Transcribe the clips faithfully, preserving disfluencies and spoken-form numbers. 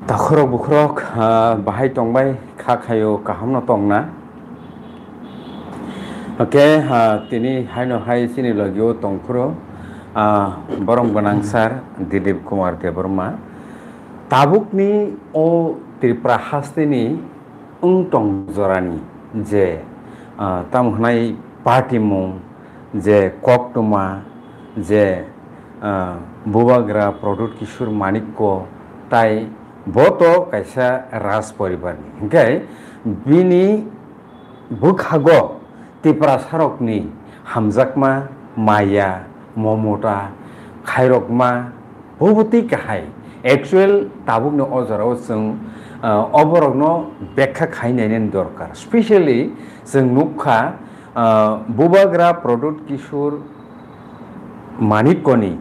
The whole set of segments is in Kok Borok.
Takhorok bukhorok, ah, bahai tongbai kha khayo, kaham no tongna. Oke, ah, tini haino hai chini logio tongphuru, ah, borom gwnang sir Dilip Kumar Debbarma. Tabukni o Tripura hasteni wng tong jorani je, ah, tamo hwnai party mung, je koktwma, je, ah, Bubagra Pradyut Kishore Manikya tai bo to kaisa Raj poribarni. Hinkhe bini bwkhago Tiprasarokni hamjakma, maya, momota, khairokma, bo bo twi kahai. Actual tabukni o jorao chwng, ah, oborokno bekha khai nainani dorkar. Specially chwng nukha, ah, Bubagra Pradyut Kishore Manikyani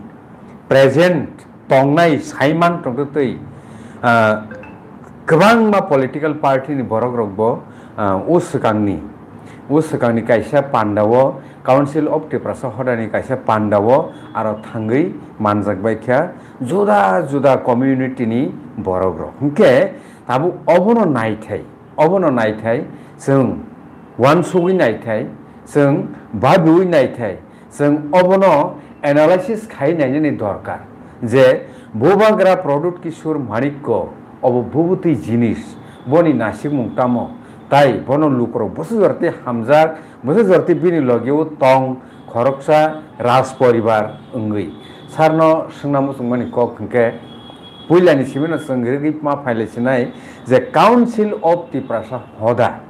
present tongnai saiman tongtwtwi, ah, kwbangma political party ni borok rokbo, ah, o swkangni, o swkangni kaisa pandao, Council of Tiprasa hodani kaisa pandao aro thangwi manjak bai kha juda juda community ni borok rok. Hinkhe tabuk obono naithai, obono naithai, chwng uansugwi naithai, chwng babiwi naithai, chwng obono analysis khai nainani dorkar je Bubagra Pradyut Kishore Manikya obo bubutwi jinis, boni nasikmung tamo, tai bono lukurok bwsajorti hamjak, bwsajorti bini logio tong khoroksa Raj poribar wngwi. Sarno swngna muchungmani kok hinkhe puilani simino chwng rigwi ma phailai sinai je Council of Tiprasa hoda,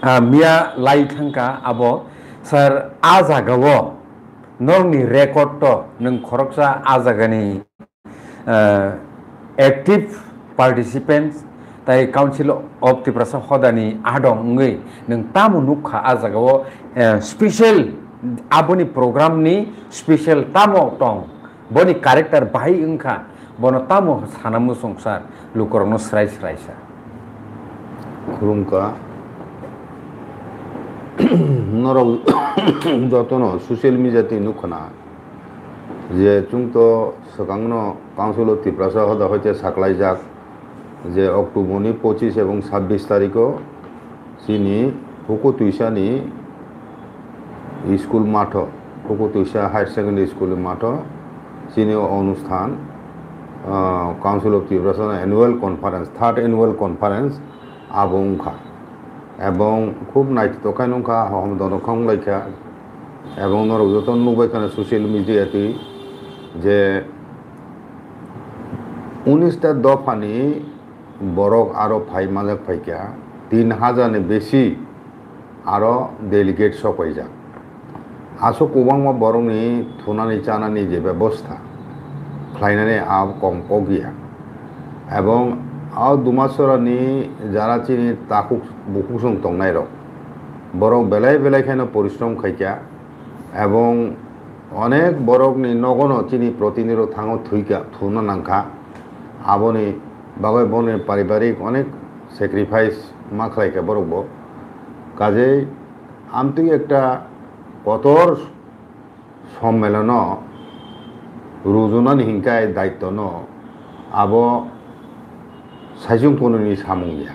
ah, miya lai thangkha abo sir, a jagao norokni record to nwng khoroksa a jagani, ah, active participants tai Council of Tiprasa hodani adong wngwi nwng tamo nukha a jagao, eh, special aboni program ni special tamo tong? Boni character bahai wngkha, bono tamo sana muchung sir, lukurokno srai srai sa. Khulumkha. Norok jotono social media twi nukkhana je chwngto swkangno Council of Tiprasa hoda hoite saklaijak je October ni pochis ebong sabbish tarikho chini Huku Tuisani school matho, Huku Tuisa Higher Secondary School ni matho chini o onusthan, ah, Council of Tiprasa Annual Conference, third Annual Conference abo wngkha. Ebong khub naithotok khe nungkha, hohom dono kha wnglaikha. Ebong norok joto nukbai khana social media twi je unis ta dophani borok aro phai manjak phaikha, tin hajar ni besi aro delegate sokpaijak. Aswk kwbangma borokni thunani chanani je bebosta khlainani a kom kok ya. Ebong a Dumasora ni jara chini takhuk bukhuk song tongnai rok, borok belai belai kheno porishrom khaikha. Ebong onek borokni nogono chini protinidhi rok thango thwikha, thuna nangkha. Aboni bagwi boni paribarik onek sacrifice ma khlaikha borokbo. Kajei amtwi ekta kotor sommelono rujunani hinkai daittono abo saichung phununi samung ya.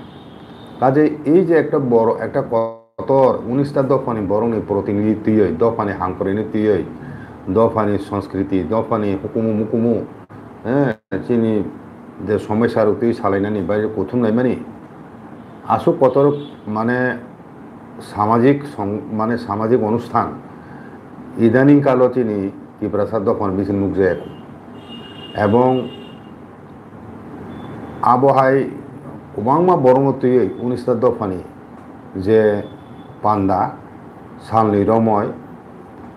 Kajei ei je ekta boro, ekta kotor unis ta dophani borokni protinidhi twiwi, dophani hamkroini twiwi, dophani sanskriti, dophani hukumu mukumu, eh, chini je somosya rok twi salainani bai kuthum laimani aswk kotor mane samajik song-, mane samajik onusthan idaning kalo chini Tiprasa dophani bising nukjak. Ebong abo hai kwbangma borokno twiwi unis ta dophani je panda, salni romoi,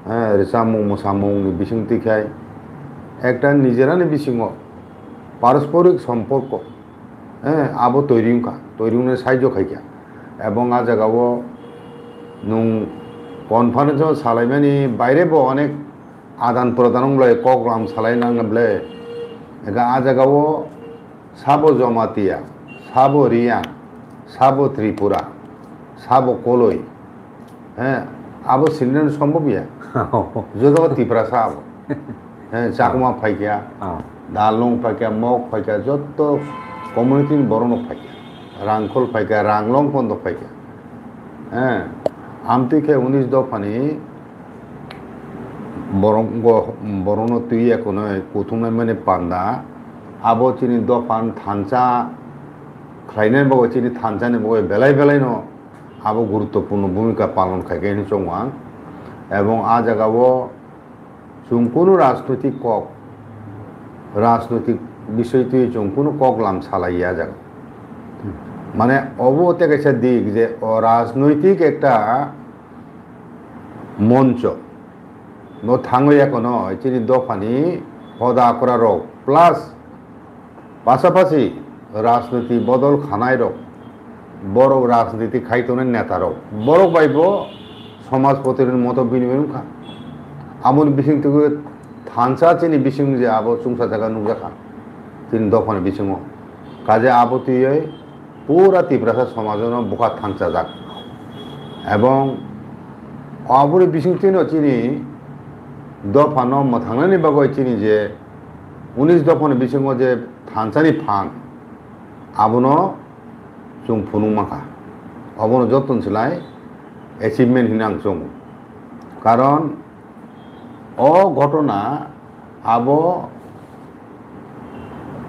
eh, rwchapmung mwsamungni bising twi khai ekta nijerani bisingo parasporik somporko, eh, abo toiri wngkha, toiri wngnai saijo khaikha. Ebong a jagao nwng conference-o salaimani bairebo onek adan pradan wng ble kok lam salai nang ble. Ega a jaga o sabo Jamatia, sabo Riyang, sabo Tripura, sabo Koloi. He, abo sininan sombhob ya. Joto Tiprasa abo. He, Chakma phaikya, Ah. Dalung phaikya, Mok phaikya, joto community ni borok no phaikya. Rangkhol phaikya, Ranglong pondo phaikya. He, amtwi khe unis dophani borok go, borok no twi ekonoi kuthumnai mani panda. Abo chini dophan thansa khlainai bagwi, chini thansa ni bagwi belai belai no abo guruttopurno bhumika palon khai khe hinwi chongo ang. Ebong a jaga o chwng kunu rajnoitik kok, rajnoitik bisoi twi chwng kunu kok lam salai ya jaga. Mane obo tei kaisa dik je o rajnoitik ekta moncho no thangwi ekono chini dophani hoda akwra rok plus pasapasi rajniti bodol khanai rok, borok rajniti khai tongnai neta rok, borok bai bo somaj potiron moto bini bai wngkha. Aboni bising twi thansa chini bising je abo chwngsa jaga nukjakha chini dophani bisingo. Kaje abo twiwi pura Tiprasa somajono bwkha thangsajak. Ebong aboni bisingtwino chini dophano mwthangnani bagwi chini je unis dophani bisingo je thansani phan, abono chwng phunuk mankha. Obono joto ni slai achievement hinwi ang chongo. Karon o ghotona abo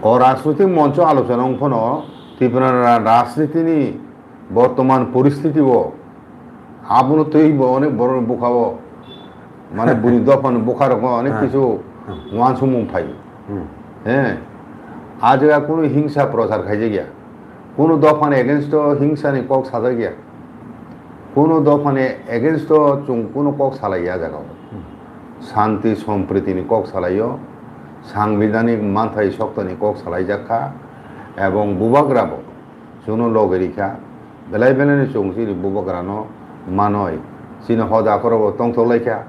o rajnoitik moncho alochona wng phano Tripura ra-, rajnitini bortoman poristiti o abono twi bo onek borok ni bwkha o mane buni dopha ni bwkha rok onek kisu wansukmung phai. He, a jaga kunu hingsa prochar khaijak ya, kunu dopha ni against o hingsa ni kok sajak ya. Kuno dophani against o chwng kuno kok salai ya jaga o. Santi sompriti ni kok salai o, sangbidanik manthai sokto ni kok salai jak kha, ebong bubagra bo chwngno logi ri kha, belai belai no chwng chini bubagra no manoi, chini hoda akhoro bo tongthok lai kha.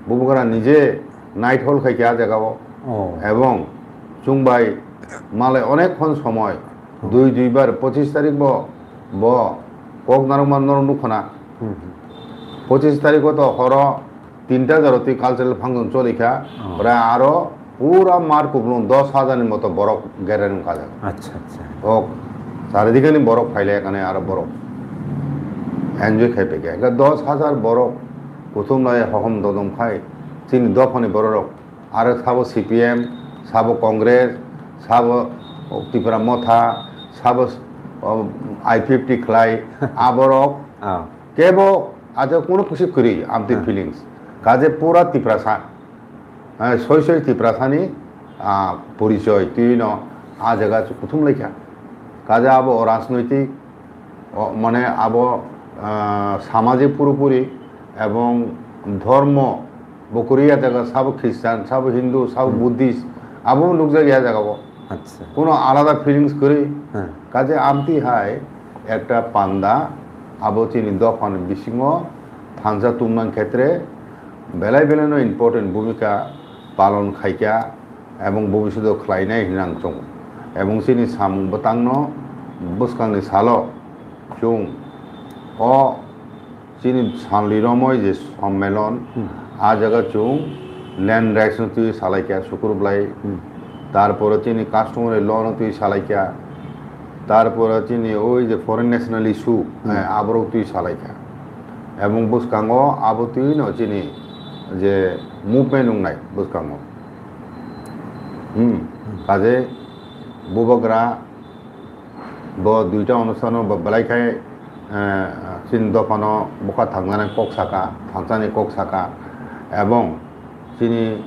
Bubagra nije naithol khai kha ah jaga o. Oh. Ebong chwng bai malai onek khon somoi, oh, dui dui bar pochis tarik bo, bo kok narwkma norok nukho na. Hmm. Pochis tarik o to horo tinta jaro twi cultural function choli kha. Oh. Ora aro pura mar kuplung dos hajar ni moto borok gere nung kajak. Acha, acha. Ok, charidigani borok phailai kane aro borok enjoy khai phaikha. Hingke dos hajar borok kuthum lai hohom dodom khai chini dophani bororok aro sabo C P M, sabo Congress, sabo Tipra Motha, sabo, o, I fifty khlai aborok ah, kebo ajo kuno kusi kwrwi amtwi ah, feelings. Kaje pura Tiprasa. Ah, soi soi Tiprasani, ah, porichoi twi no ah jaga kuthum laikha. Kaje abo rajnoitik, o, mane abo, ah, samajik purupuri ebong dhormo bo kwrwi ah jaga sabo Christian, sabo Hindu, sabo hmm, Buddhist, abo nukjak ya jaga bo. Acha. Kuno alada feelings kwrwi. Hmm. Kaje amtwi hai ekta panda abo chini dophani bisingo thansa tumnang khetre belai belai no important bhumika palon khaikha ebong bobishoto khlainai hinwi ang chongo. Ebong chini samung bwtangno bwskangni salo chwng o chini salni romoi je sommelon, hmm, ah jaga chwng land rights no twi salaikha sukur belai, hmm, tarpore chini customary law no twi salaikha, tarpore chini oi je foreign national issue, hmm, eh, aborok twi salaikha. Ebong bwskango abo twi no chini je movement wngnai bwskango. Hmm. Hmm. Kaje bubagra bo duita onustano bo belai khai, eh, chini dophano bwkha thangnani kok saka, thangsani kok saka, ebong chini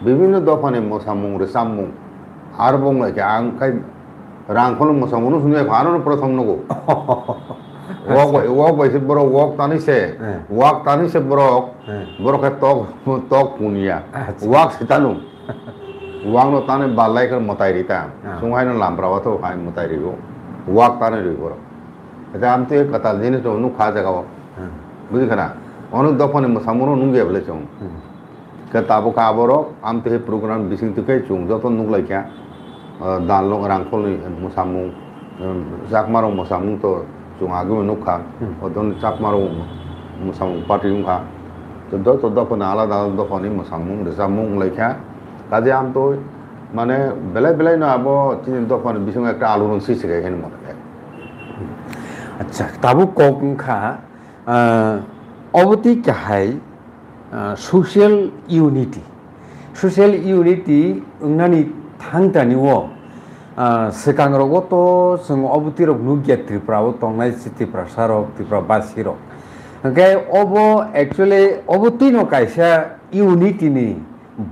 bibhinno dophani mwsamung, rwchapmung, aro bo wng lai khe ang khai Rangkholo mwsamungno swnwi kha, ano prothom nugo. Wak bai, wak bai se borok wak tani se, eh, wak tani se borok, eh, borok khe tok, tok punya. Acha. Wak se tanu. Wak no tani balai khe mwtai rita. Ah. Sunghaino lambrao to hai mwtai rigo. Wak tani ri borok. Eta amtwi kwtal jinis no nukha jaga o. Hmm. Buji khana? Ono dophani mwsamungno nungya bole chwng. Hmm. Khe tabuk kha aborok amtwi program bising twi khe chwng joto nuk lai kha, ah, dalno rangkhol ni mwsamung, um, chakma rok mwsamung to chwng agwi nukha, Hmm. Odon chakma rok mwsamung party wngkha, to joto dopha ni alada alada dopha ni mwsamung rwchapmung wng lai kha, kaje amtwi mane belai belai no abo chini dopha ni bisingo ekta alurung sisi khai khe mota khe. Acha, tabuk kok wngkha, ah, obo twi kahai, ah, social unity. Social unity wngnani thangtani o, ah, swkang rogo to chwng obo twi rok nukya Tripura o tongnai si Tiprasa rok, Tripura basi rok. Hwnkhe obo actually obo twi no kaisa unity ni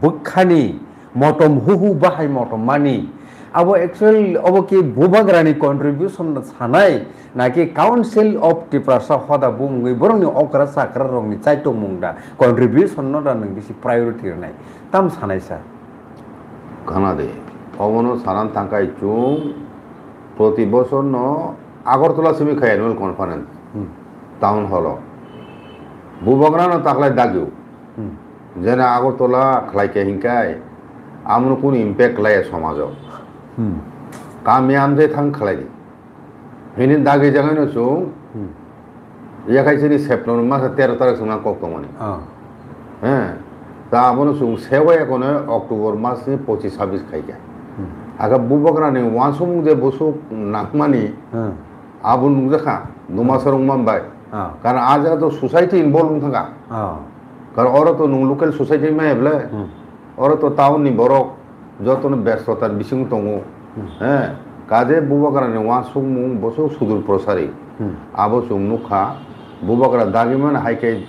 bwkhani motom huhu bahai motom mani. Abo actual obo khe bubagrani contribution sanai, naki Council of Tiprasa hoda bumungwi borokni okra chakra rokni chaitokmung da contribution no da nwng bisi priority rwnai? Tam sanai sa. Khana de, obono sanan thangkai chwng proti bosor no Agartala simi khai annual conference, Hmm. Town hall o. Bubagra no taklai dagyo. Hmm. Jena Agartala khlai khe hinkai, amno kunu impact khlai somajo. Hmm. Kami amjai thang khlai di. Hini dagi jagai no chwng, Hmm. Yakhai chini September masa tero tarik swnga kok tongmani. Ah. He. Ta abono chwng sewa ekono October mas ni pochis sabis khaikha. Hmm. Aga bubagra ni wansukmung je busuk nangmani, Hmm. Abo nukjakha, Dumasora wngma bai. Ah. Karon a jaga to society involve wng thangkha. Ah. Karon oro to nwng local society maya ble. Hmm. Oro to town ni borok jotono bestotar bisingo tongo. Hmm. He, kaje bubagra ni wansukmung bosok sudur prosari. Hmm. Abo chwng nukha, bubagra dagimani hai khe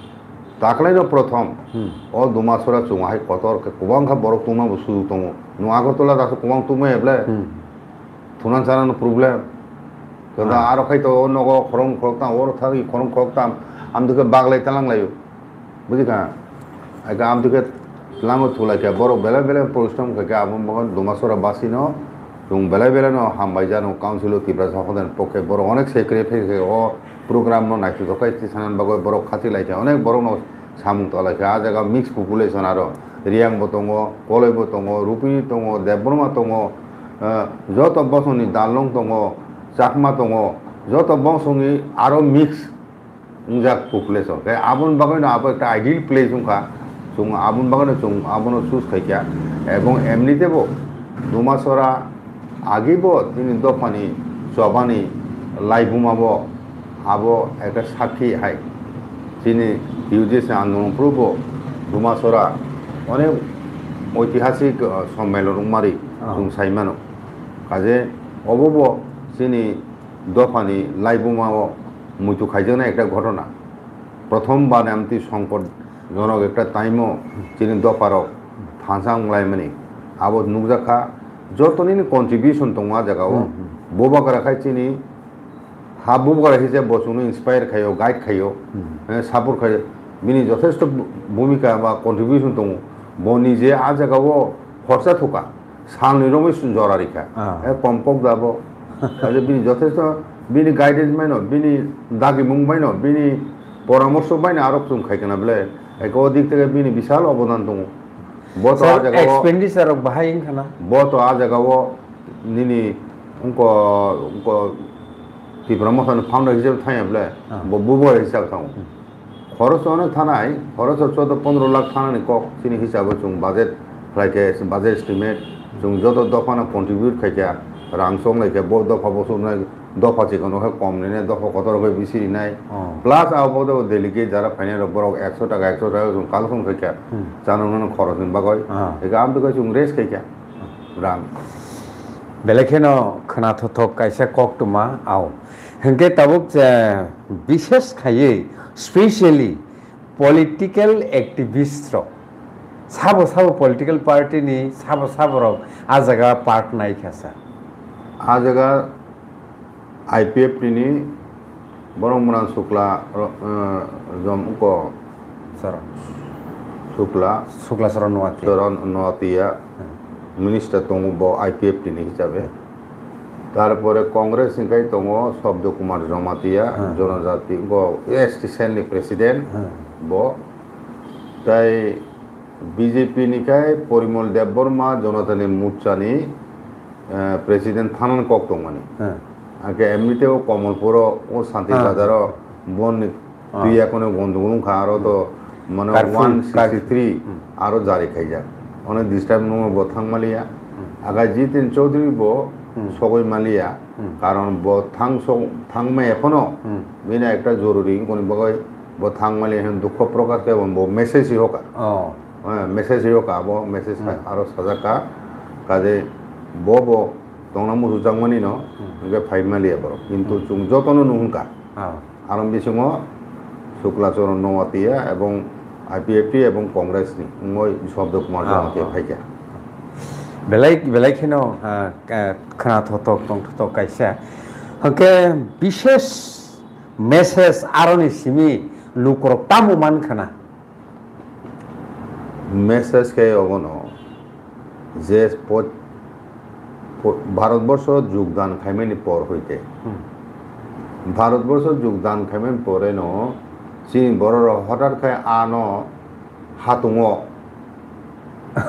taklaino prothom. Hmm. O Dumasora chwng hai kotor khe kwbangkha borok tungma bo sujuk tongo. Nwng Agartala daso kwbang tungmaya ble. Hmm. Thunan chanano problem. Tei da Ah. aro khai to o nogo khorong khorok tang, oro thagwi khorong khorok tang, amtwi khe baglai talang laio. Buji kha? Ai khe amtwi khe tlango thulai khe borok belai belai porishrom khai khe abo bagan Dumasora basi no chwng belai belai no hambai jano council o Tiprasa hodan pokhe borok onek sacrifice khai o program no naithotok khai tisanan bagwi borok khati lai khe onek borok no samung tolai khe, ah jaga mix population aro Riyang bo tongo, Koloi bo tongo, Rupini tongo, Debbarma tongo, eh, joto bosongni Dalong tongo, Chakma tongo, joto bosongni aro mix wngjak population. Khe aboni bagwino abo ekta ideal place wngkha, chwng aboni bagwino chwng abono choose khaikha, ebong emnitebo Dumasora Agibo chini dophani chobani laibuma bo abo ekta sakhi hai. Chini U G C andolon phuru bo Dumasora onek oitihasik, uh, sommelon wngmari Ah. chwng sai mano. Kaje obo bo chini dophani laibuma o muitu khaijaknai ekta ghotona. Prothom bar amtwi songkot Jonok ekta time o chini dopha rok thansa wnglaimani abo nukjakha, joto nini contribution tongo a jaga o. Hmm, hmm. Bubagra khai chini ha bubagra hise bo chwngno inspire khaio, guide khaio, Hmm. eh, support khaio, bini jothesto bhumika ba contribution tongo, bo nije a jaga o khorsa thuka. Salni romwi jora rikha. Ah. E kom kok da bo. Kaje bini jothesto bini guidance baino, bini dagimung baino, bini poramorso baino arok chwng khai kana bele. Eko dik theke bini bisal obodan tongo. Bo to Sir, a jaga o, expenditure rok bahai wngkha na? Bo to a jaga o nini ungko, ungko Tipra Motha ni founder hisabe thangya bele. Ah. Bo bubo hisabe thango. Hmm. Khoroch onek thanai, khoroch o choudo pondro lakh thanani kok chini hisabo chwng budget khlai khe, budget estimate chwng joto dophano contribute khai khe rang chom lai khe bo dopha bo chumnai, dopha chikon khe kom rinai, dopha kotor khe bisi rinai. Oh. Plus abo bo delegate jara phainai rok borok ekso taka, ekso taka chwng collection khai khe Hmm. chanwng nw khoroch ni bagwi. Ah. Eka amtwi khe chwng raise khai khe rang. Belai kheno khwnathok kaisa koktwma ao. Hinkhe tabuk je bishes khaiwi specially political activist rok, sabo sabo political party ni sabo sabo rok a jaga part nai kha sa. A jaga I P F T ni borok mwnang Sukla ro-, eh, Jom ko Saron. Sukla Sukla Saron Noatia. Saron Noatia Hmm. minister tongo bo I P F T ni hisabe. Tarpore Congress ni kai tongo Sobdo Kumar Jamatia, Hmm. Jonojati, bo S T cell ni president, Hmm. bo. Tai B J P ni khai Porimol Debbarma Jonatani Morcha ni, eh, president thanani kok tongmani. Hmm. Ake emniteo Komolpuro o Santi Hmm. Bazaro bonni Hmm. twi ekono gondogol wngkha, aro to mane Curfew, one sixty three curfew. Hmm. aro jari khaijak. One disturb nungma bo thangmaliya. Hmm. Aga Jitin Chaudhary bo Hmm. sogoi maliya. Hmm. Karon bo thang so-, thangma ekono Hmm. bini ekta joruri wngkoni bagoi bo thangmaliya hwn dukho prokash khe bo message hoka. Oh. Eh, message rok abo, message Hmm. aro sajak ka, kaje bo bo tongna muchung jakmani no, Hmm. hingke phai maliya borok. Kintu Hmm. chwng jotono nuhun ka. Ah. Aro bisingo Shukla Charan Noatia ebong I P F T ebong Congress ni wngoi Shobda Kumar Ah, Jamatia ah. phaikha. Belai, belai kheno, ah, ka-, khna thotok, tong thotok kaisa. Hingke bishes message aroni simi lukurok tamo man khna? Message khe obono je po-, po-, Bharatborsho jogdan khaimani por hoite. Hmm. Bharatborsho jogdan khaimani pore no chini borok rok hotat khai ano hatungo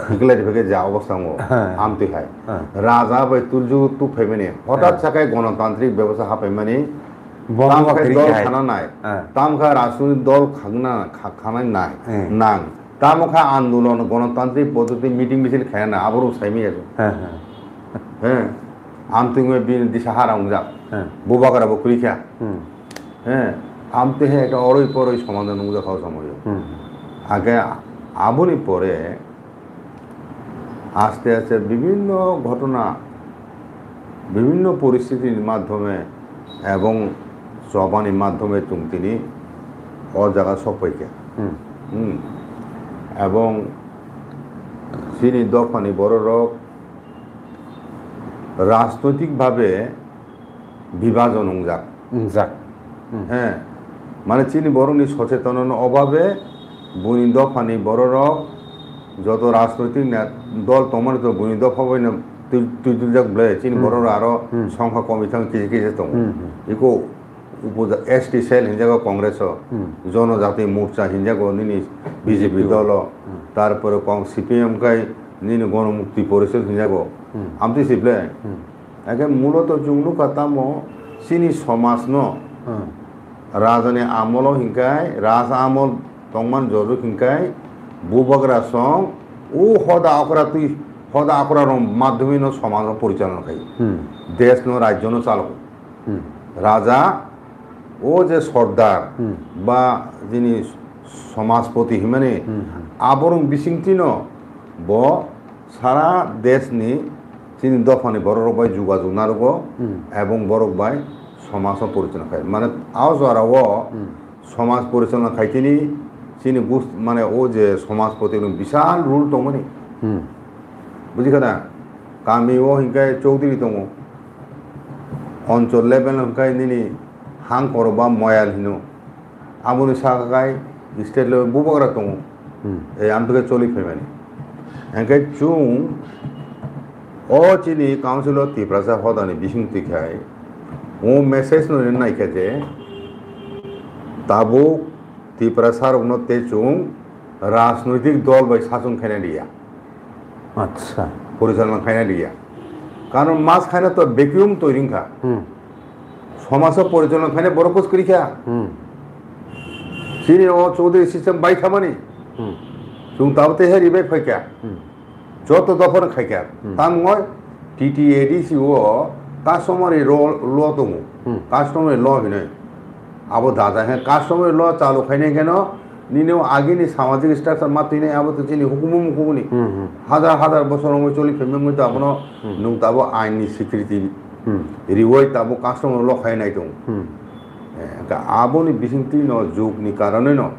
hiklai rifai khe ja obostha wngo Ha. amtwi hai. Ha. Raja bai tulju tuk phaimani hotat Ha. sakai gonotantrik bebosta hapaimani Bono tam khe wakri dol khai. khana nai. Ah. Tam khe rajniti dol khagna, kha-, khana nai. Hmm. Nang. Tamo khe andolon, gonotantrik poddoti meeting misil khaya na, aborok saimaya. Ha, ha. He. Amtwngwi bini disa hara wngjak. Hmm. Bubagra bo kwrwi kha. Hmm. He. Amtwi he ekta oroi poroi somadhan wngjak kha o somoyo. Hmm. Age aboni pore aste aste bibhinno ghotona, bibhinno poristhitir madhyome ebong chobani madhyome chwng tini o jaga sokphaikha. Hmm. Hmm. Ebong chini dophani bororok rajnoitik bhabe bibajon wngjak. Wngjak. Hmm. He, mane chini borokni sochetonano obabe buini dophani bororok joto rajnoitik ne-, dol tongmani to buini dopha baino twi-, twiduljak ble, chini Hmm. bororok aro Hmm. songkha komi thang kisi kisi tongo. Hmm, hmm. Iko upo S T cell hinjago Congress o, Hmm. Jonojati Morcha hinjago nini B J P B J P o. dolo, Hmm. tarpore kong C P M kai nini Gonomukti Porishod hinjago. Hmm. Amtwi si ble? Hmm. Eke muloto chwng nukha tamo chini somajno Hmm. rajani amolo hinkai, raj amol tongman jorjok hinkai, bubagra song, o hoda okra twi, hoda okra rok madhyomino somajno porichalona khai. Hmm. Deshno, rajyono chalo. Hmm. Raja, o je sordar Hmm. ba jini somajpoti himani Hmm. aborok bisingtwino bo sara deshni chini dophani bororok bai jogajog narogo Hmm. ebong borok bai somajo porichalona khai. Mane, a jorao Hmm. somaj porichalona khai tini chini gus-, mane, o je somajpoti rok bishal role tongmani. Hmm. Buji kha da? Kami o hinkai chowdhury tongo. Onchol level hinkai nini hang koro ba moyal hino. Aboni saka kai state level bubagra tongo. Hmm. Ei, amtwkhe choli phaimani. Hingkhe chwng o chini council o Tiprasa hodani bising twi khai, o message no rinai khe je, tabuk Tiprasa rokno tei chwng rajnoitik dol bai sachung khaina liya. Acha. Porichalona khaina liya. Karon mas khaina to vacuum toiri wngkha. Hmm. Somajo porichalona khaina borok kwrwi kha. Hmm. Chini o Chaudhary system bai thamani. Hmm. Chwng tabuk tei heri bai phaikha. Hmm. Joto dophano khaikha. Hmm. Tamungoi T T A D C o customary ro-, law tongo. Hmm. Customary law hinoi. Abo daja he customary law chalu khainai kheno nini o agini samajik structure ma twinai abo to chini hukumu mukumuni. Hmm, hmm. Hajar hajar bosor wngwi choli phaimani to abono Hmm. nwng tabo ain ni swikriti Hmm. riwai tabo customary law khainai tongo. Hmm. Eh, ka aboni bisingtwi no jug ni karonoi no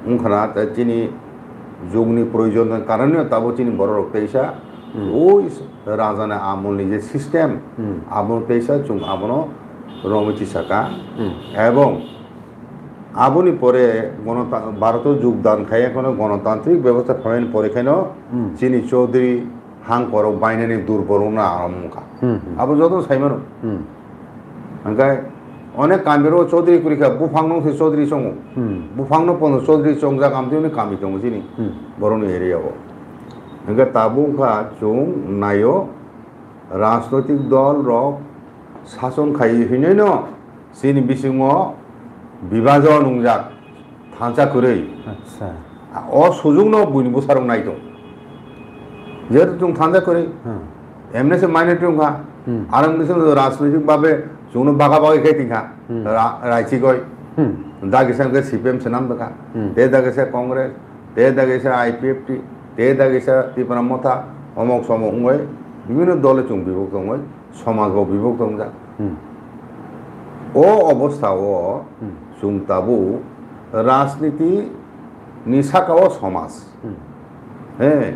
wngkhana, tei chini jugni proyojon ni karonwi tabo chini bororok teisa Hmm. o is-, rajani amolni je system, Hmm. abono teisa chwng abono romwi tisaka. Hmm. Ebong aboni pore gonota-, Bharoto jogdan khai kheno gonotantrik bebosta phaimani pore kheno Hmm. chini Chaudhary hang korok bainani durbol wngna arom wngkha. Hmm, hmm. Abo joto saimano. Hmm. Hingkhe Onek kami ro Chaudhary kwrwi kha, buphang no se Chaudhary chongo. Hmm. Buphang no pono Chaudhary chongjak, amtwi ni kami tongo chini. Hmm. Borok ni area o. Hingke tabuk wngkha chwng naio, rajnoitik dol rok sason khai hinwi no chini bisingo bibajon wngjak. Thansa kwrwi. Acha. O sujukno buini bwsarok nai tong. Jehetu chwng thansa kwrwi. Hmm. Emne se minority wngkha. Hmm. Aro emne se rajnoitik babe chwngno baga baga khe tingkha. Hmm. Ra-, raichigoi. Hmm. Dagi se hwnkhe C P M swnam bwkha. Hmm. Te dagi se Congress, te dagi se I P F T, te dagi se Tipra Motha, omok somok wngoi bibinno dole chwng bibok tongoi. Somaj bo bibok tongjak. Hmm. O obostha o Hmm. chwng tabuk rajniti ni saka o somaj. Hmm. He,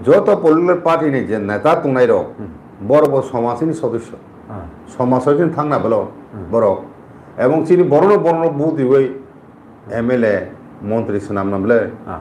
joto political party ni je neta tongnai rok, Hmm. borok bo somaj ni sodosyo. Ah. Somaj o chini thangna belo Hmm. borok. Ebong chini borok no, borok no vote riwi M L A, montri swnamna bwle. Ah.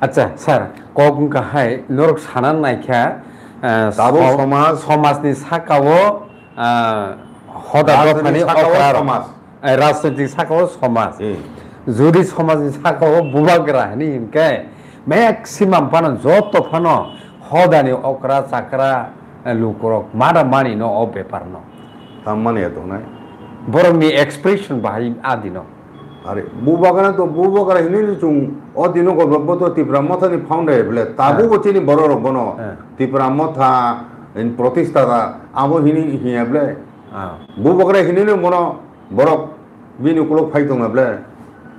Acha, sir, kok wngkha hai, norok sana naikha, ah, Tabuk so-, somaj. Somajni sakao, ah, hoda Rajniti dophani sakao okra rok. Somaj. Eh, rajniti sakao somaj. Hmm. Jodi somajni sakao bubagra hini hinkhe, maximum phano, joto phano hodani okra chakra, eh, lukurok mada mani no o bepar no. Tam mani ya tongnai. Borokni expression bahai adino. Are, bubagra to bubagra hinwi chwng o dino go bo to Tipra Motha ni founder bwle. Tabuk Eh. bo chini borok rok bono Eh. Tipra Motha in protista da abo hinwi hiya bwle. Ah. Bubagra hinwi no bono borok bini ukulok phai tongna bwle.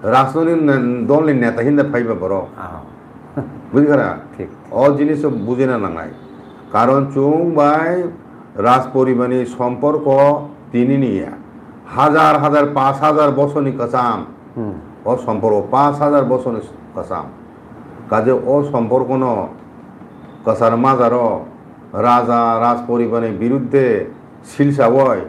Rajniti ne-, dol ni neta hinda phai ba borok. Ah. Bujikha na? Thik. O jinis o bujina nangnai. Karon chwng bai Rajporibar ni somporko tini ni ya. Hajar hajar, pash hajar bosor ni kwcham. Hmm. O somporko pash hajar bosor ni kwcham. Kaje o somporko no kwchar majaro raja Rajporibar ni birudde silsa oi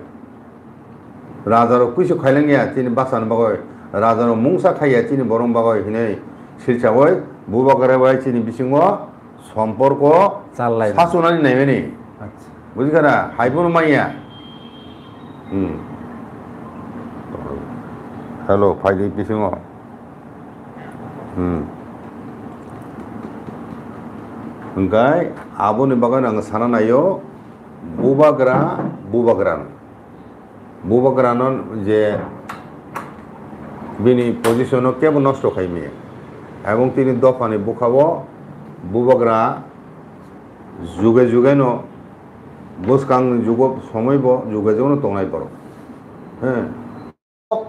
Rajarok kuisu khailangya chini bachani bagwi, rajarok mungsa khaiya chini borok bagwi hinwi silchawi bubagra bai chini bisingo somporko Challai. Sachunani naimani. Acha. Bujikha na? Haiphano manya. Hmm. Hello, phaidi bisingo. Hmm. Hwnkhe aboni bagwi ang sana naio bubagra, bubagra. Bubagrano je bini position-o kebo nosto khai maya. Ebong tini dophani bwkha-o bubagra juge juge no bwskang jugo somoi bo juge jugo no tongnai borok. He.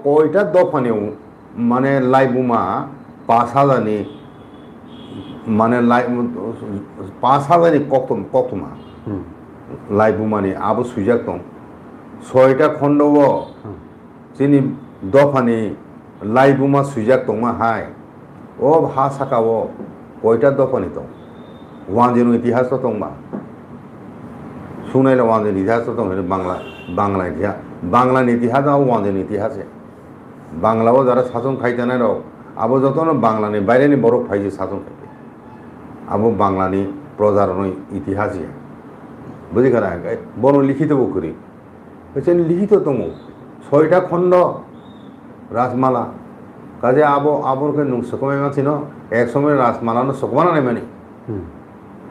Koita dophani mane laibuma pash hajar ni mane lai pash hajar ni kokthum, koktuma Hmm. Laibuma ni abo swijak tong. Soita khondo o Hmm. chini dophani laibuma swijak tongma hai. O ha saka o koita dophani tong? Wanjwino itihas to tongba. Sungnaila wanjwino itihas to tong hino Bangla, Bangla itihas. Bangla ni itihas o wanjwino itihas ya. Bangla o jara sachon khai tanai rok, abo jotono Bangla ni baire ni borok phai je sachon khai. Abo Bangla ni proja rok no itihas ya. Bujikha na? Bono likhito bo kwrwi. Kaisa likhito tongo, soita khondo Rajmala. Kaje abo, abo khe nwng swkmai mansino, ek somoy Rajmala no swkmana naimani. Hmm.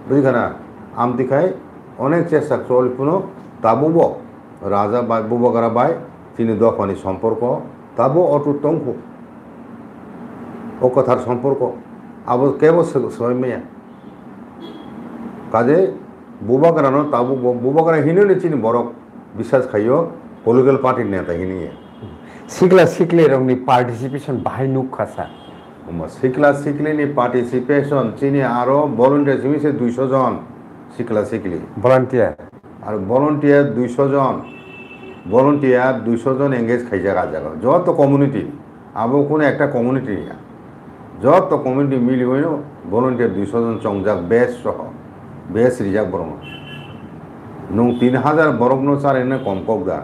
Bujikha na? Amtwi khai onek chesta choli phano tabukbo Raja bai, Bubagra bai chini dophani somporko tabo otut tongkhu. O kwthar somporko abo kebo sw-, swbai maya. Kaje Bubagrano tabukbo Bubagra hinwi chini borok biswas khaio political party neta hinwi. Sikla siklirokni participation bahai nukha sa. Omo sikla siklini participation chini aro volunteer simi se duiso jon sikla sikli. Volunteer. Aro volunteer duiso jon. Volunteer duiso jon engage khaijak ah jaga. Joto community. Abo kunu ekta community ya. Joto community miliwi no volunteer duiso jon chongjak base soho. Base rijak borokno. Nwng tin hajar borokno charina kom kok da.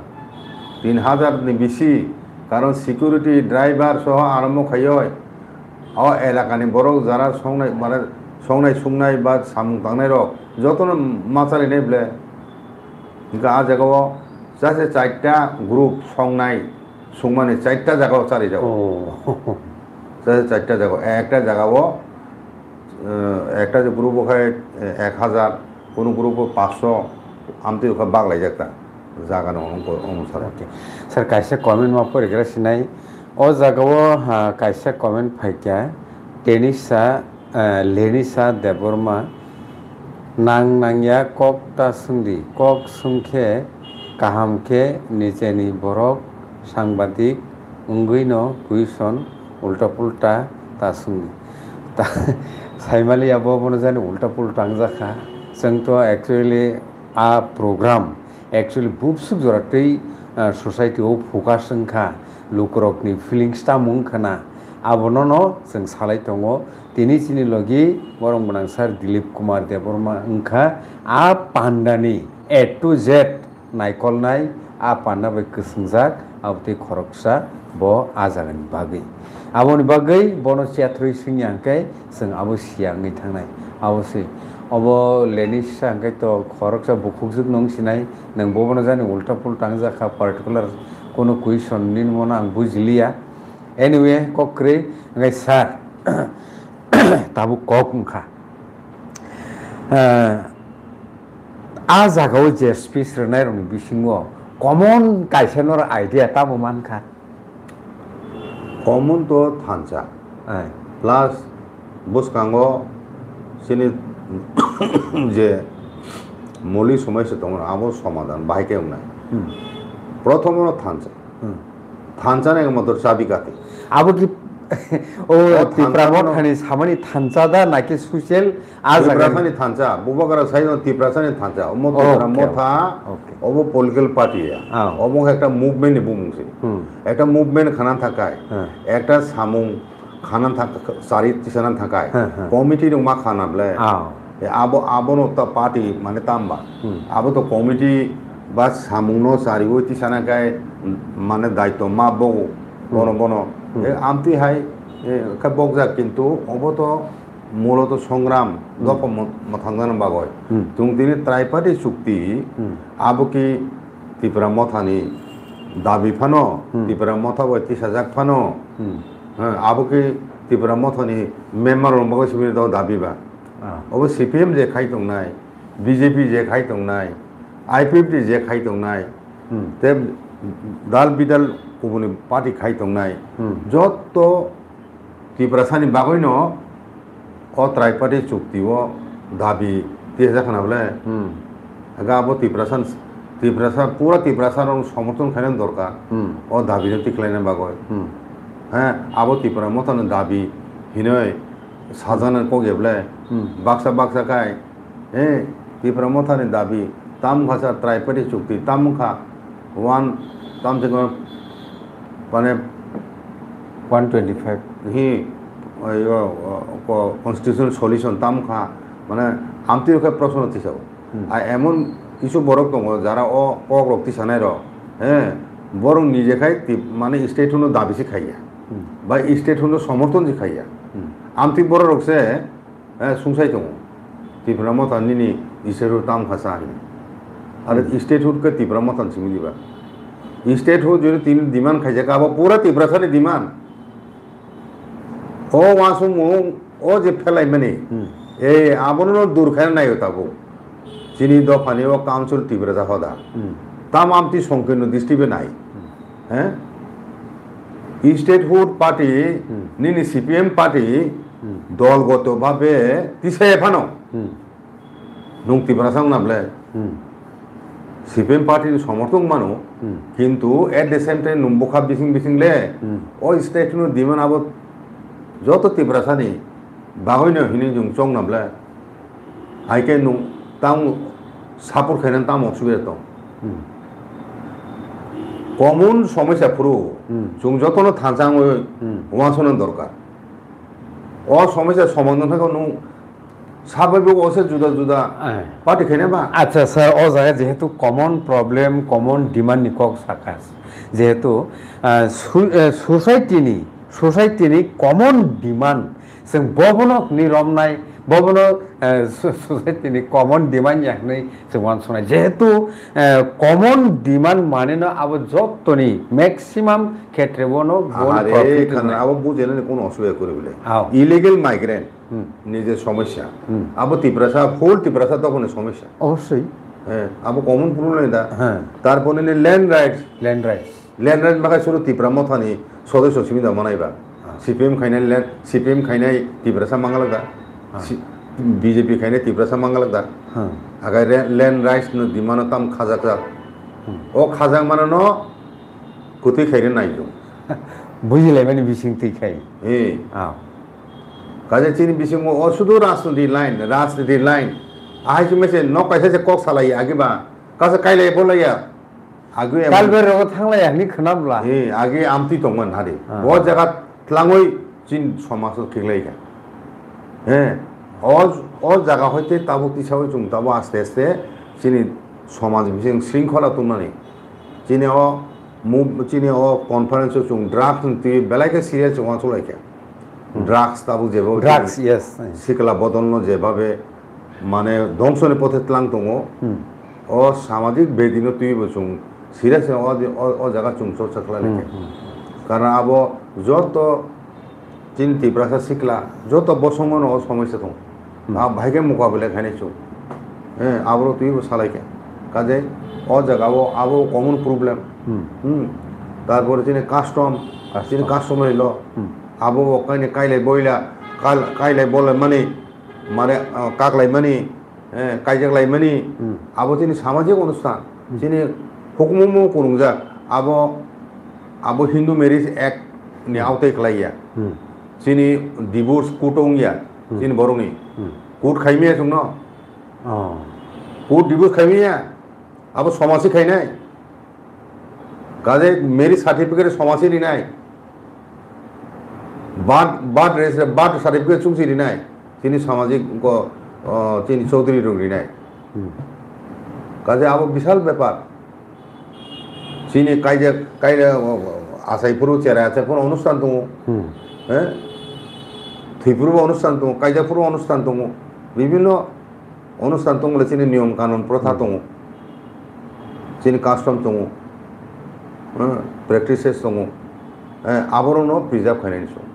Tin hajar ni bisi, karon security, driver soho arombo khaioi. O elakani borok jara songnai, mane songnai sungnai ba samung tangnai rok jotono ma chalinai ble. Hingke ah jagao jase chaita group songnai. Sungmani chaita jaga o chari jago. Oh. Chaita jaga o. Ekta jaga o, eh, ekta je group o khai, eh, ek hajar, kono group o paanch sho, amtwi kha bak lai jak ta. Jaga no onusare. Okay. Sir, kaisa comment ma porigra sinai. O jaga o, ha, kaisa comment phaikya. Tenisa eh, Lenisa Debbarma, nang nangya kok ta swngdi, kok swngkhe kaham khe nijeni borok sangbadik wngwino question ulta pulta ta swngdi. Ta, saimaliya bo bono jani ulta pulta wngjakha. Chwng to actually a program actually bubswk jora tei, ah, society o focus wngkha, lukurokni feelings tamo wngkha na, abonono chwng salai tongo. Tini chini logi borok gwnang sir Dilip Kumar Debbarma wngkha a pandani A to Z naikolnai, a panda bai kwswngjak, abo tei khoroksa bo a jagani bagwi. Aboni bagwi bono chathrwi swngya hwnkhe chwng abo siya wngwi thangnai. Abo se, obo Lenisa hwnkhe to khoroksa bukhukjwk nung sinai, nwng bobono jani ulta pulta wngjakha, particular kono question nini mono ang bujiliya. Anyway, kok kwrwi, hwnkhe sir, tabuk kok wngkha. Eh, a jagao je speech rwnairokni bisingo common kaisa noro idea tamo mankha? Common to thansa. Ai. Plus bwskango chini je moli somai se tongo, abo somadan bahai khe wngnai. Hmm. Prothomo no thansa. Hmm. Thansa ni motor chabi kati. Abo ki, o, o Tipra thansa no mothani samani thansa da naki social a jaga ni? Tiprasani thansa, Bubagra sai no Tiprasani thansa. Omo Tipra Okay, motha, okay. Obo political party ya. Ah. Omo ekta movement ni bumung se. Hmm. Ekta movement khana thakai. Hmm. Ekta samung khana thak-, sari tisana thakai. Hmm, hmm. Committee rok ma khana ble. Ah. E abo, abono ta party mane tamba. Hmm. Abo to committee ba samung no sari o tisana kai mane daito ma bogo. Hmm. Bono, bono. Hmm. E amtwi hai, e, kha bokjak kintu obo to muloto songram Hmm. dopha mo-, mwthangjana bagwi. Hmm. Chwng tini Triparty chukti Hmm. abo ki Tipra mothani dabi phano, Hmm. Tipra motha bai tisajak phano, Hmm. ha, abo ki Tipra mothani member rok bagwi simi do dabi ba. Ah. Obo C P M je khai tongnai, B J P je khai tongnai, I P F T je khai tongnai, Hmm. te dal bidal kubuni party khai tongnai, Hmm. jotto Tiprasani bagwino o Triparty chukti o dabi tiyajak khna bole. Hmm. Aga abo Tiprasa, Tiprasa, pura Tiprasa rok somorthon khaina dorkar. Hmm. O dabi no tikhlaina bagwi. Hmm. He, abo Tipra mothani dabi hinoi sajana kok ya bole. Hmm. Baksa baksa kai He, Tipra Mothani dabi, tam kha sa Triparty chukti, tam kha one, tam se ko, mane, One twenty-five. He, o, o, o, constitutional solution tam kha, mane, amtwi khe proshno tisao. Hmm. A emon kisu borok tongo, jara o kok rok tisanai rok, he, borok nije khai tip, mane, state hono dabi se khaiya. Hmm. Ba state hono somorthon se khaiya. Hmm. Amtwi borok rok se, Eh, sungsai tongo. Tipra Motha nini state hood tam kha sa hini. Are Hmm. state hood khe Tipra Motha ni simi diba. State hood jodi tini demand khaijak, abo pura Tiprasa ni demand. O wasung mung, o je phelai mani. Hmm. Eh, abono no dur khaina naio tabuk. Chini dophani o council Tiprasa hoda. Hmm. Tam amtwi songkirno district be nai. Hmm. He? Statehood party, Hmm. nini C P M party, Hmm. dolgoto bhabe tisaya phano. Hmm. Nwng Tiprasa wngna ble? Hmm. C P M party ni somorthok mano, Hmm. kintu at the same time nwng bwkha bising bising le, Hmm. o state no demand abo joto Tiprasa ni bagwi no hinwi nwng chongna ble? Hai khe nwng tamo support khainani tamo osubida tong? Hmm. Common somosya phuru Hmm. chwng jotono thansa wngwi Hmm. uansukna dorkar. O somosya somadhan khe nwng sabai bo ose juda juda Ai. party khaina ba? Acha sir, o jaga jehetu common problem, common demand ni kok saka. Jehetu, ah, su-, eh, society ni, society ni common demand, chwng bobono ni romnai Bobono, eh, so-, society ni common demand ya hinwi chwng uansuknai. Jehetu, eh, common demand mane no abo jottoni maximum khetre bono bon Ahare, profit khana wngnai. Abo bujena ni kono osubida kori bole. Ao. Illegal migrant Hmm. ni je somosya. Hmm. Abo Tiprasa, whole Tiprasa tokoni somosya. Obosoi. Eh, abo common problem da. Heh. Tarpore ni land rights. Land rights. Land rights bakhai suru Tipra Mothani sodosyo simi da manai ba. Ah. C P M khainai land, C P M khainai Tiprasa mangalak da. Ah. Si-, B J P khainai Tiprasa mangalak da. Hmm. Agai re-, land rights no demand tam khajak jak. Hmm. O khajak mano no kutui khaire nai jung. Bujilaimani bising twi khai. Eh. Ah. Kaje chini bisingo o sudu rajniti line, rajniti line. Ahai chumese nok kaisa se kok salai agi ba. Kasa kailai bolai ya. Agwi em- Kalber rogo thanglai ya hwnwi khwnabla. Eh, agwi amtwi tongmani hari. Ah. Bo jaga tlangwi chin somaj o khiklai kha. Eh, o, o jaga hoite tabuk tisawi chwng tabuk aste aste chini somaj bising shringkhola tongmani. Chini o mu-, chini o conference o chwng drugs ni twi belai khe serious chwng uansuk lai kha. Hmm. Drugs tabuk jebo Drugs, yes. Sikla bodol no jebhabe mane dhongsoni pothe tlang tongo. Hmm. O samajik bedino twibo chwng serious o, o, o jaga chwng chorcha khlai Hmm, khe. Hmm. Karon abo joto chini Tiprasa sikla joto bosongo no o somosya tongo. Hmm. A bahai khe mukabila khainai chwng. Eh, aboro twibo salai khe. Kaje o jaga o abo common problem. Hmm. Hmm. Tarpore chini custom, Custom. Chini customary law. Hmm. Abo bo kaini kailai boila, kal-, kailai bolai mani, mane, ah, kaklai mani, eh, kaijak lai mani, Hmm. abo chini samajik onusthan, Hmm. chini hukumu kwrwngjak, abo, abo Hindu Marriage Act ni Hmm. aotai khlai ya. Hmm. Chini divorce court wng ya, Hmm. chini borokni. Hmm. Court khaimaya chwngno. Oh. Court divorce khaimaya, abo somasi khainai. Kaje marriage certificate somasi rinai. Birth, birth registry, birth certificate chungsi rinai. Chini samajik ko, o, chini chaudhuri rok rinai. Hmm. Kaje abo bisal bepar. Chini kaijak, kaijak, o, o, achai phuru, cherai achai phuru onusthan tongo. Hmm. Eh? Thwi phuru onusthan tongo, kaijak phuru onusthan tongo. Bibhinno onusthan tongmani chini niyom kanun protha Hmm. tongo, chini custom tongo, eh, practices tongo, eh, aborokno preserve khainani chwng.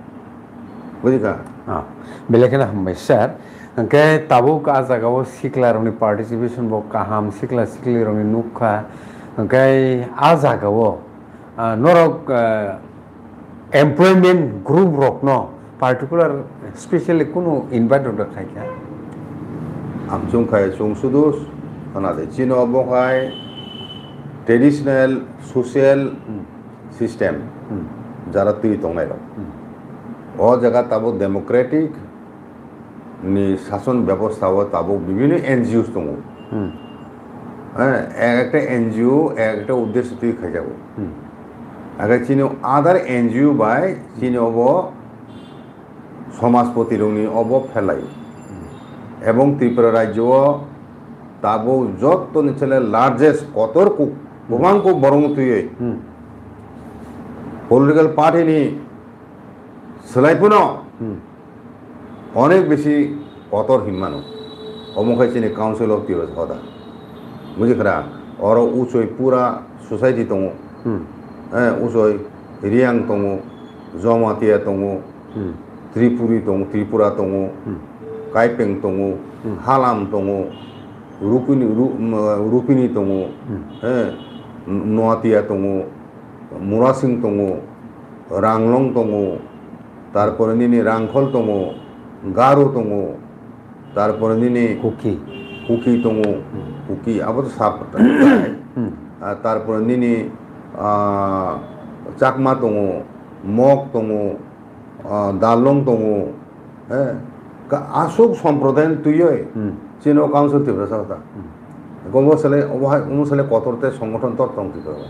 Bujikha? Ah, belai kheno hambai sir. Hwnkhe tabuk ah jagao siklarokni participation bo kaham, sikla siklirokni nukha. Hwnkhe ah jagao, ah, norok, ah, employment group rokno particular specially kunu invite rok da khai kha? Ang chwng khai chwng sudu khana de chino bo khai traditional social Hmm. system Hmm. jara twi tongnai rok. Hmm. O jaga tabuk democratic ni shason bebosta o tabuk bibhinno N G Os tongo. Hmm. Eh, ek ekta N G O, ek ekta uddesho twi khaijago. Hmm. Age chini other N G O bai chini obo somajpoti rokni obo phelai. Hmm. Ebong Tripura rajyo o tabuk jottoni chele largest kotor kuk, Hmm. kwbang kuk borok twiwi. Hmm. Political party ni Swlai phano Hmm. onek bisi kotor hinmano. Omo khai chini Council of Tiprasa hoda. Buji khara, oro uchoi pura society tongo. Hmm. Eh, uchoi Riang tongo, Jamatia tongo, Hmm. Tripuri tongo, Tripura tongo, Hmm. Kaipeng tongo, Hmm. Halam tongo, Rupini, Ru-, um, Rupini tongo, Hmm. eh, Noatia tongo, Murasing tongo, Ranglong tongo, tarpore nini Rangkhol tongo, Garo tongo, tarpore nini Kuki. Kuki tongo, Hmm. Kuki, abo to sap-, Hmm. Ah, tarpore nini, ah, Chakma tongo, Mok tongo, ah, Darlong tongo, eh, ka-, aswk somprodayan twiwi Hmm. chini o Council Tiprasa ta. Hmm. Omo sale, omo hai, omo sale kotor tei songothon tor tong Tripura o.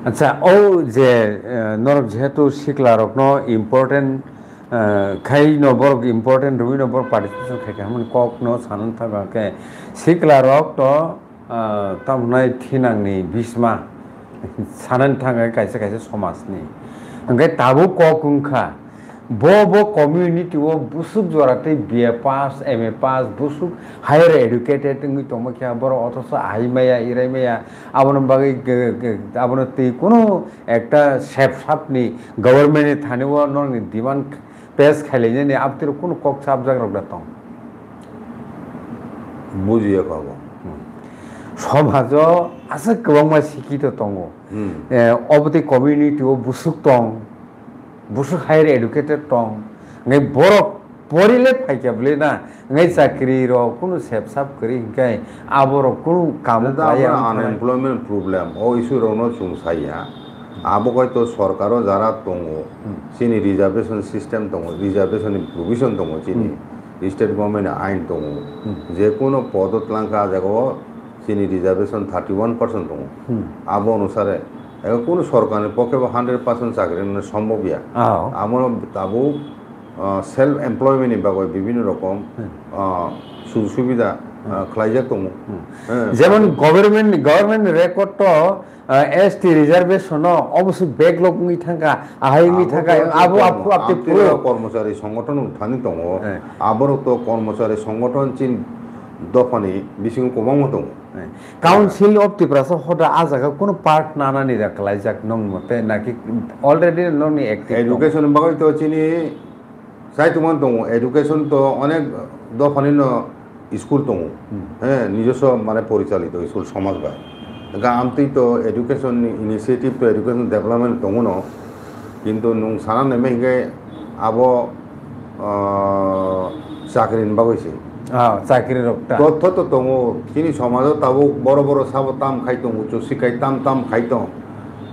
Acha, o je, eh, norok jehetu sikla rokno important, eh, khai no borok important rwui no borok participation khai kha hwnmani kok no sanani thangkha khe sikla rok to, ah, tamo hwnai thinang ni bisma sanani thangkha kaisa kaisa somaj ni. Hwnkhe tabuk kok wngkha Bo bo community o busuk jora tei B A pass, M A pass, busuk higher educated wngwi tongma khe borok othoso ahai maya, irai maya, aboni bagwi ge-, ge-, abono twi kunu ekta sep sapni government ni thani o nokni demand pass khailainani abtwi kunu kok chapjak rok da tong. Bujiya kha bo. Hmm. Somajo aswk kwbangma sikito tongo. Hmm. Eh, obotwi community o busuk tong, busuk higher educated tong, ngai borok porile phaikya bwle na, ngai chakri rok kunu sep sap kwrwi hinkhe aborok kunu kamo Eda khlaiya abra wngkha. Unemployment problem, o issue rokno chwng saya. Abo kaito sorkaro jara tongo, Hmm. chini reservation system tongo, reservation ni provision tongo chini, Hmm. state government ni ain tongo. Hmm. Je kono podo twlangkha a jagao chini reservation thirty one percent tongo. Hmm. Abo onusare, ego kono sorkarni pokhe bo hundred percent chakri rwna sombob ya. Ah. Abono tabuk, ah, self employment ni bagwi bibhinno rokom, Hmm. ah, sujog subida, ah, Hmm. khlaijak tongo. Hmm. Eh, Jemon tabuk government, government record to, ah, S T reservation no obosi backlog wngwi thangkha, ahai wngwi Abo thangkha, bo abo kormo-, aphu apte amtwi phuru. Kormochari songothon thani tongo. Eh. Aborok to kormochari songothon chin dophani bisingo kwbangma tongo. Eh. Council of Tiprasa hoda a jaga kunu part nanani da kalaijak nong mote naki already nongni active tongo? Education bagwi to chini Chai tongmani tongo, education to onek dophani no school tongo. Hmm. He, nijoswo mane porichalito school somaj bai. Ga amtwi to education ni initiative to education development tongo no. Kintu nwng sana naima hinkhe abo, ah, chakri ni bagwi se. Ah, chakri rok ta. Totho to tongo, chini somajo tabuk boro boro sabo tam khai tongo, ucho sikai tam tam khai tong.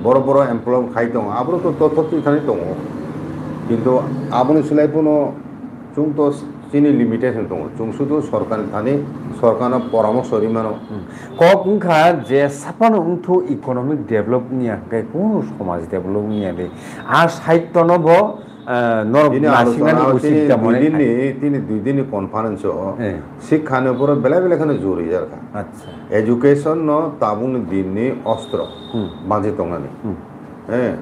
Boro boro employ khai tong, aboro to totho twi thani tongo. Kintu aboni slai phano chwng to chini limitation tongo. Chwng sudu sorkar ni thani, sorkarno poramorsho ri mano. Hmm. Kok wngkha je saphano wngthu economic develop wngya, hwnkhe kunu somaj develop wngya de. A side tono bo, eh, norok Bini nasiknani alochona o usit tini da mone dui din khai. Ni, tini dui din ni conference o Eh. Sikhani upore belai belai kheno jor rijak kha. Acha. Education no tabukni din ni ostro Hmm. banchi tongnani. Hmm. Eh,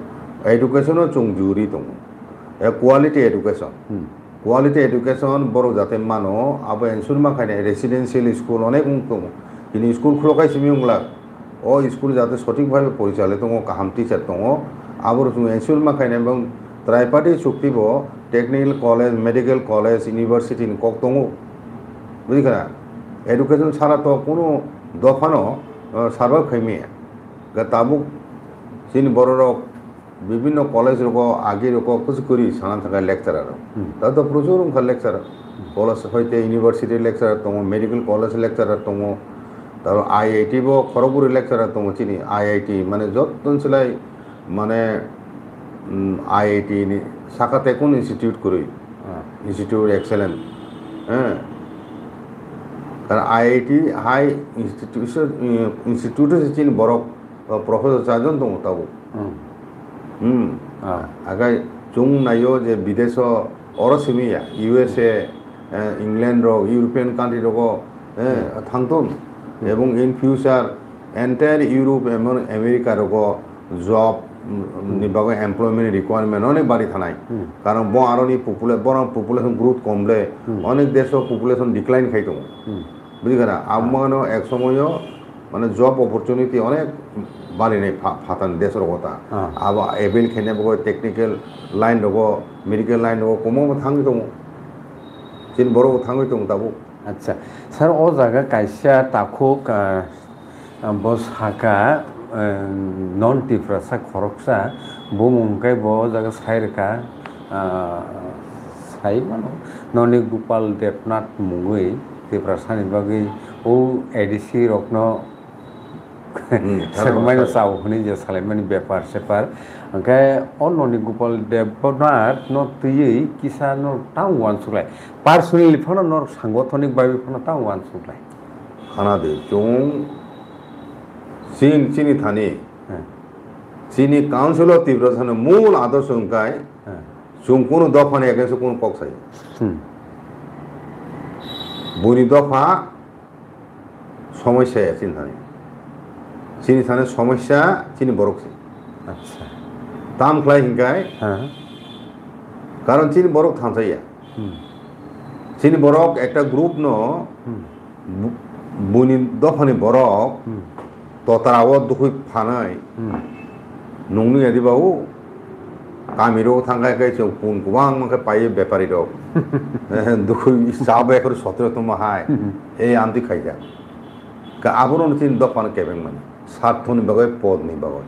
education no chwng juri tongo. Eh, quality education. Hmm. Quality education borok jate mano, abo ensure ma khainai residential school onek wng tongo. Bini school khulo khai simi wng lak. O school jate sothik bhabe porichale tongo, kaham teacher tongo. Abo rok chwng ensure ma khainai bang triparty chukti bo technical college, medical college, university ni kok tongo. Bujikha na? Education sara to kunu dophano, uh, survive khai maya. Ga tabuk chini borok rok bibinno college rogo agi rogo kuchuk kwrwi sana thangkha lecturer rok. Hmm. Tato prochur wngkha lecturer. College hoite university lecturer tongo, medical college lecturer tongo, taro I I T bo khorokbwrwi lecturer tongo chini I I T mane jottoni slai mane, mm, I I T ni saka tei kunu institute kwrwi, Ah. Institute of Excellence, eh. Karon I I T hai institution, eh, institute se chini borok, eh, professor charjon tongo tabuk. Hmm. Hmm. Ah. Agai chwng naio je bidesh o oro simi ya, U S A, eh, England rok, European country rogo, eh, Hmm. thangthun. Hmm. Ebong in future entire Europe, emon America rogo job, mm, Hmm. ni bagwi employment requirement onek bari thanai. Hmm. Karon bo aroni popula-, borok population growth kom le, Hmm. onek desh o population decline khai tongo. Hmm. Bujikha na? Ah. Abo mano ek somoyo mane job opportunity onek barinai pha-, phatani desh rogo ta. Ah. Abo avail khaina bagwi technical line rogo, medical line rogo kwbangma thangwi tongo. Chini borok bo thangwi tongo tabuk. Acha, sir, o jaga kaisa takhuk, ah, ah, bo saka, ah, non Tiprasa khoroksa, bumung khe bo o jaga sai rwkha, ah, sai mano, Noni Gopal Debnath mungwi Tiprasa ni bagwi o A D C rokno Hmm, sakmai no thangma chao hwnwi je salaimani bepar separ. Hwnkhe o Noni Gopal Debnath no twiwi kisa no tang uansuk lai. Personally phano norok sangothonic bai phano tang uansuk lai. Khana di, chwng chini, chini thani, Hmm. Chini Council of Tiprasa ni mul adorsho hwnkhe Hmm. chwng kunu dopha ni against o kunu kok sai. Hmm. Buini dopha Somosya ya chini thani. Chini thani somosya chini borok se. Acha. Tam khlai hinkai. Ha. Karon chini borok thansa ya. Hmm. Chini borok ekta group no Hmm. bu-, buini dophani borok Hmm. totra o dukhui phanai Hmm. nungni yadi ba o kami ro thangkai kai chwng pun kubang mangke pai bepari rok. Eh, dukhui sa bekor sotro tongma hai. Hmm. Ei amtwi khaijak. Ka aboroni chini dophano kebeng mani. Sarthoni bagwi, podni bagwi.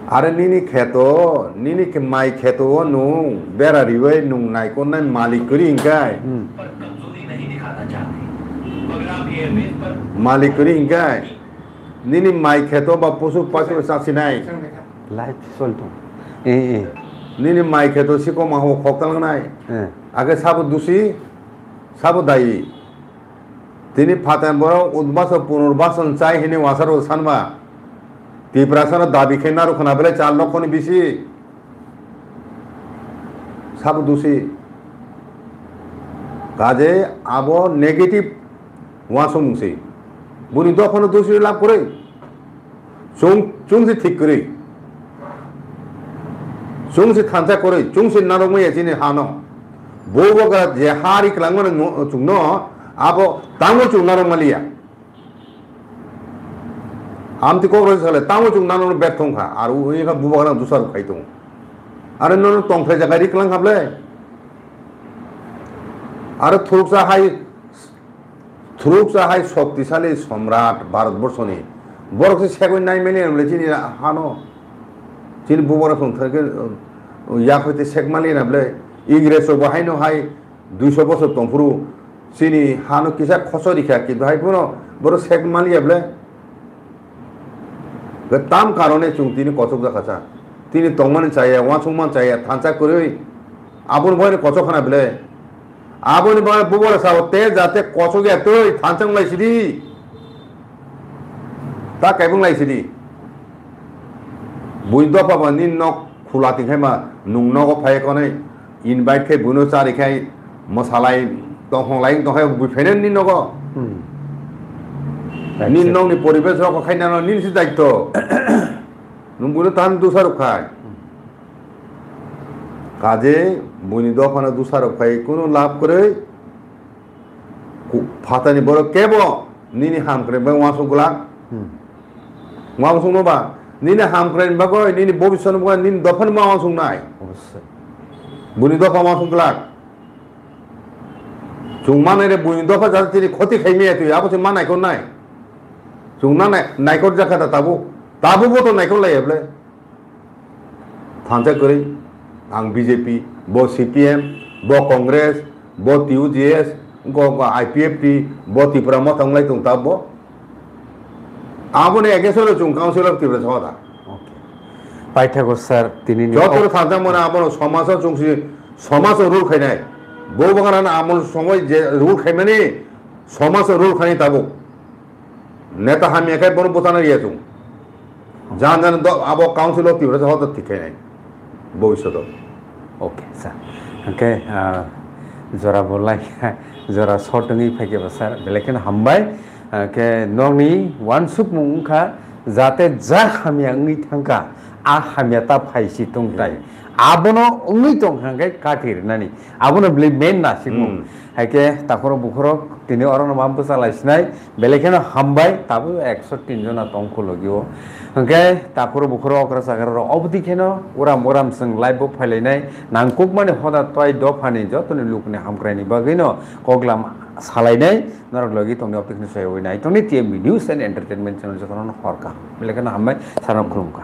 Are nini kheto, nini khe mai kheto o nwng bera riwi nwng naikolnai malik kwrwi hwnkhe. Hmm. Malik kwrwi hwnkhe. Nini mai kheto ba pusu pasu sasinai. Life solto. Eh, eh. Nini mai kheto sikoma ho khoktalnai. Eh. Age sabo dusi, sabo dayi. Tini phatar borok udbaso punurbason chai hini wasaro sanba. Tiprasano dabi khe naru khna belai char lokhoni bisi. Sabo dusi. Kaje abo negative wansukmung se. Buni dophano dusi lab kwrwi. Chwng, chwng se thik kwrwi. Chwng se thansa kwrwi, chwng se narwkmaya chini hano. Bo bogra je ha ri kwlangmani no-, chwngno abo tamo chwng narwkmaliya. Amtwi kok rw sale tamo chwng narwkno berthong kha, aro wngkha bubagra dusar khai tongo. Aro nono tongthai jaga ri kwlang kha ble. Aro thuruksa hai Thuruksa hai shoktisali somrat Bharatborsoni. Borok se segwi nai mani na bwle chini hano. Chini bubagra khung thar khe, uh, yak hoite sek mali na bwle. Ingres rok bo haino hai duiso bosor tongphuru chini hano kisa khosori kha, kintu hai phano borok sek mali ya bwle. Tam karone chwng tini kochok jakha cha. Tini tongmani chaya, wansukmani chaya, thansa kwrwi. Aboni bagwi kochok khana bwle. Aboni bagwi bubagra sao te jate kochok ya twi thansa wng lai sidi. Ta kaibung lai sidi. Bui dopha ba nini nok khula tingkhai ma nung nogo phai konai. Invite khe buino chari khai mwsalai tongkhong lai tongkhai bui phainani ni nogo. Hmm. Nini nokni poribesh rok khai nano nini si daityo. Nung buino tan dusarok khai. Kaje buini dophano dusarok khai kunu lab kwrwi. Ku-, phatani borok kebo nini hamkrai bai wansuk glak. Hmm. Wansukno ba nini hamkrai bagwi nini bobiswt bagwi nini dophano ma wansuknai. Obosoi. Buini dopha wansuk glak. Chwng manai re buini dopha jat tini khoti khai maya twi abo se ma naikor nai. Chwng na nai-, naikor jakha da tabuk. Tabuk bo to naikor lai eble. Thansa kwrwi, ang B J P, bo C P M, bo Congress, bo T U J S, wngkha wngkha I P F T, bo Tipra Motha wnglai tong ta bo. Aboni against o chwng Council of Tripura soda. Okay. Paithago sir, tini ni Joto ok- thansa mona abono somajo chwng si, somajo rule khainai. Bo bagana na amol somoi je rule khaimani, somajo rule khainai tabuk. Neta hamya khe bono bwchana riya chwng. Jan jan do abo council o Tiprasa hoda thik khainai. Bobiswt o. Okay, sir. Hwnkhe, ah, jora bo lai, jora short wngwi phaikhe bo, sir. Belai kheno hambai. Hwnkhe nokni wansukmung wngkha, jate ja hamya wngwi thangkha, a hamya ta phaisi tongtai. Hmm. Abono wngwi tongkha hwnkhe kathi rwnani. Abono bwlwi main nasikmung. Hmm. Haikhe takhorok bukhorok tini orono ma bwchalai sinai. Belai kheno hambai, tabuk ekso tin jona tong kho logi o. Hwnkhe takhorok bukhorok okra chakrarok obwdi kheno uram uram chwng live bo phailainai, nangkukmani hoda twai dophani jotoni lukni hamkraini bagwino koklam salainai, norok logi tongni obwdi kheno soyogwi nai tongni T M B News and Entertainment channel jotono hor kaham. Belai kheno hambai, sarno khulumkha.